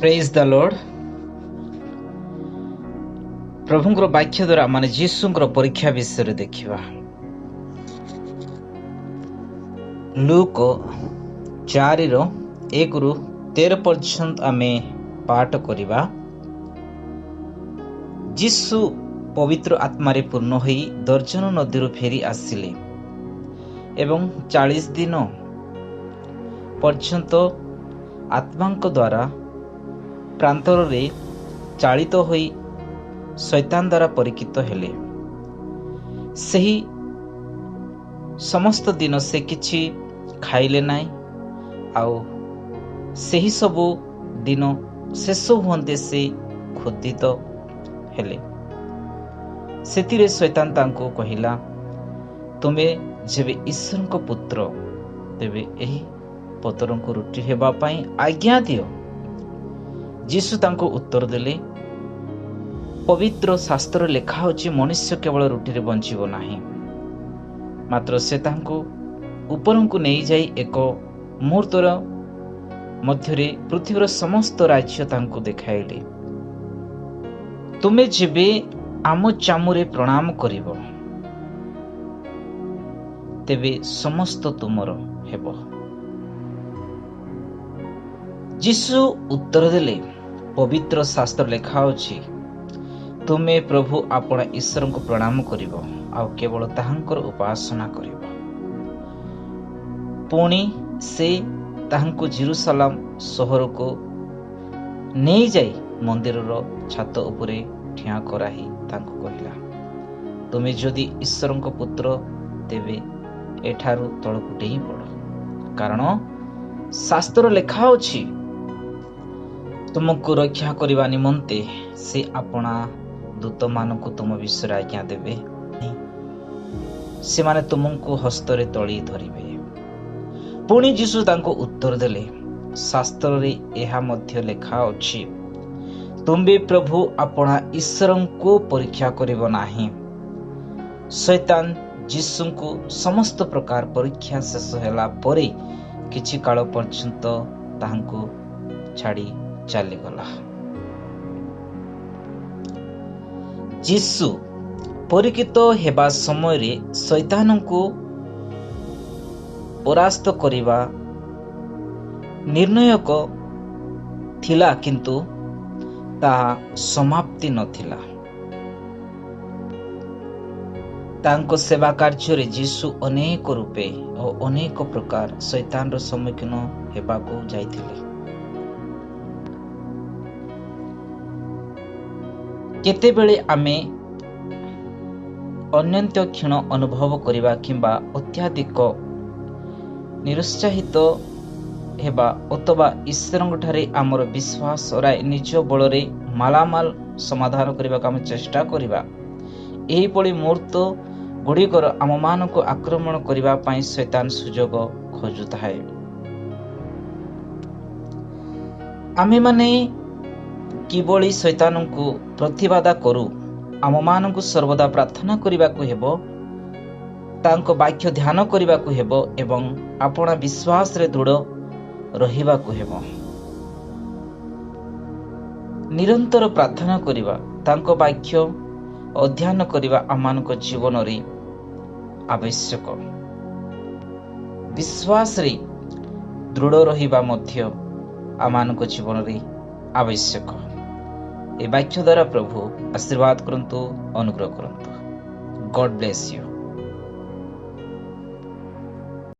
Praise the Lord. ପ୍ରଭୁଙ୍କର ବାକ୍ୟ ଦ୍ୱାରା ମାନେ ଯୀଶୁଙ୍କର ପରୀକ୍ଷା ବିଷୟରେ ଦେଖିବା। ଲୁକ 4:1-13 ପର୍ଯ୍ୟନ୍ତ ଆମେ ପାଠ କରିବା। ଯୀଶୁ ପବିତ୍ର ଆତ୍ମାରେ ପୂର୍ଣ୍ଣ ହୋଇ ଦର୍ଜନ ନଦୀରୁ ଫେରି ଆସିଲେ ଏବଂ 40 ଦିନ ପର୍ଯ୍ୟନ୍ତ ଆତ୍ମାଙ୍କ ଦ୍ୱାରା ପ୍ରାନ୍ତରରେ ଚାଳିତ ହୋଇ ଶୈତାନ ଦ୍ୱାରା ପରୀକ୍ଷିତ ହେଲେ। ସେହି ସମସ୍ତ ଦିନ ସେ କିଛି ଖାଇଲେ ନାହିଁ, ଆଉ ସେହି ସବୁ ଦିନ ଶେଷ ହୁଅନ୍ତେ ସେ କ୍ଷୁଧିତ ହେଲେ। ସେଥିରେ ଶୈତାନ ତାଙ୍କୁ କହିଲା, ତୁମେ ଯେବେ ଈଶ୍ୱରଙ୍କ ପୁତ୍ର, ତେବେ ଏହି ପତରଙ୍କୁ ରୁଟି ହେବା ପାଇଁ ଆଜ୍ଞା ଦିଅ। ଯୀଶୁ ତାଙ୍କୁ ଉତ୍ତର ଦେଲେ, ପବିତ୍ର ଶାସ୍ତ୍ରରେ ଲେଖା ଅଛି, ମନୁଷ୍ୟ କେବଳ ରୁଟିରେ ବଞ୍ଚିବ ନାହିଁ। ମାତ୍ର ସେ ତାଙ୍କୁ ଉପରକୁ ନେଇଯାଇ ଏକ ମୁହୂର୍ତ୍ତର ମଧ୍ୟରେ ପୃଥିବୀର ସମସ୍ତ ରାଜ୍ୟ ତାଙ୍କୁ ଦେଖାଇଲେ। ତୁମେ ଯେବେ ଆମ ଚାମୁରେ ପ୍ରଣାମ କରିବ, ତେବେ ସମସ୍ତ ତୁମର ହେବ। ଯୀଶୁ ଉତ୍ତର ଦେଲେ, ପବିତ୍ର ଶାସ୍ତ୍ର ଲେଖା ଅଛି, ତୁମେ ପ୍ରଭୁ ଆପଣା ଈଶ୍ୱରଙ୍କୁ ପ୍ରଣାମ କରିବ ଆଉ କେବଳ ତାହାଙ୍କର ଉପାସନା କରିବ। ପୁଣି ସେ ତାହାଙ୍କୁ ଜିରୁସାଲାମ ସହରକୁ ନେଇଯାଇ ମନ୍ଦିରର ଛାତ ଉପରେ ଠିଆ କରାଇ ତାଙ୍କୁ କହିଲା, ତୁମେ ଯଦି ଈଶ୍ୱରଙ୍କ ପୁତ୍ର, ତେବେ ଏଠାରୁ ତଳକୁ ଡେଇଁ ପଡ଼, କାରଣ ଶାସ୍ତ୍ର ଲେଖା ଅଛି, ତୁମକୁ ରକ୍ଷା କରିବା ନିମନ୍ତେ ସେ ଆପଣା ଦୂତମାନଙ୍କୁ ତୁମ ବିଷୟରେ ଆଜ୍ଞା ଦେବେ, ସେମାନେ ତୁମକୁ ହସ୍ତରେ ତଳି ଧରିବେ। ପୁଣି ଯୀଶୁ ତାଙ୍କୁ ଉତ୍ତର ଦେଲେ, ଶାସ୍ତ୍ରରେ ଏହା ମଧ୍ୟ ଲେଖା ଅଛି, ତୁମ୍ଭେ ପ୍ରଭୁ ଆପଣା ଈଶ୍ୱରଙ୍କୁ ପରୀକ୍ଷା କରିବ ନାହିଁ। ଶୈତାନ ଯୀଶୁଙ୍କୁ ସମସ୍ତ ପ୍ରକାର ପରୀକ୍ଷା ଶେଷ ହେଲା ପରେ କିଛି କାଳ ପର୍ଯ୍ୟନ୍ତ ତାହାଙ୍କୁ ଛାଡ଼ି ଚାଲିଗଲା। ଯୀଶୁ ପରୀକ୍ଷିତ ହେବା ସମୟରେ ଶୈତାନଙ୍କୁ ପରାସ୍ତ କରିବା ନିର୍ଣ୍ଣାୟକ ଥିଲା, କିନ୍ତୁ ତାହା ସମାପ୍ତି ନଥିଲା। ତାଙ୍କ ସେବା କାର୍ଯ୍ୟରେ ଯୀଶୁ ଅନେକ ରୂପେ ଓ ଅନେକ ପ୍ରକାର ଶୈତାନର ସମ୍ମୁଖୀନ ହେବାକୁ ଯାଇଥିଲେ। କେତେବେଳେ ଆମେ ଅନନ୍ତ କ୍ଷୀଣ ଅନୁଭବ କରିବା କିମ୍ବା ଅତ୍ୟଧିକ ନିରୁତ୍ସାହିତ ହେବା ଅଥବା ଈଶ୍ୱରଙ୍କଠାରେ ଆମର ବିଶ୍ୱାସ ହରାଇ ନିଜ ବଳରେ ମାଲାମାଲ ସମାଧାନ କରିବାକୁ ଆମେ ଚେଷ୍ଟା କରିବା, ଏହିଭଳି ମୁହୂର୍ତ୍ତ ଗୁଡ଼ିକର ଆମମାନଙ୍କୁ ଆକ୍ରମଣ କରିବା ପାଇଁ ଶୈତାନ ସୁଯୋଗ ଖୋଜୁଥାଏ। ଆମେମାନେ କିଭଳି ଶୈତାନଙ୍କୁ ପ୍ରତିବାଦ କରୁ, ଆମମାନଙ୍କୁ ସର୍ବଦା ପ୍ରାର୍ଥନା କରିବାକୁ ହେବ, ତାଙ୍କ ବାକ୍ୟ ଧ୍ୟାନ କରିବାକୁ ହେବ ଏବଂ ଆପଣା ବିଶ୍ୱାସରେ ଦୃଢ଼ ରହିବାକୁ ହେବ। ନିରନ୍ତର ପ୍ରାର୍ଥନା କରିବା, ତାଙ୍କ ବାକ୍ୟ ଅଧ୍ୟୟନ କରିବା ଆମମାନଙ୍କ ଜୀବନରେ ଆବଶ୍ୟକ। ବିଶ୍ୱାସରେ ଦୃଢ଼ ରହିବା ମଧ୍ୟ ଆମମାନଙ୍କ ଜୀବନରେ ଆବଶ୍ୟକ। ଏ ବାକ୍ୟ ଦ୍ୱାରା ପ୍ରଭୁ ଆଶୀର୍ବାଦ କରନ୍ତୁ, ଅନୁଗ୍ରହ କରନ୍ତୁ। God bless you.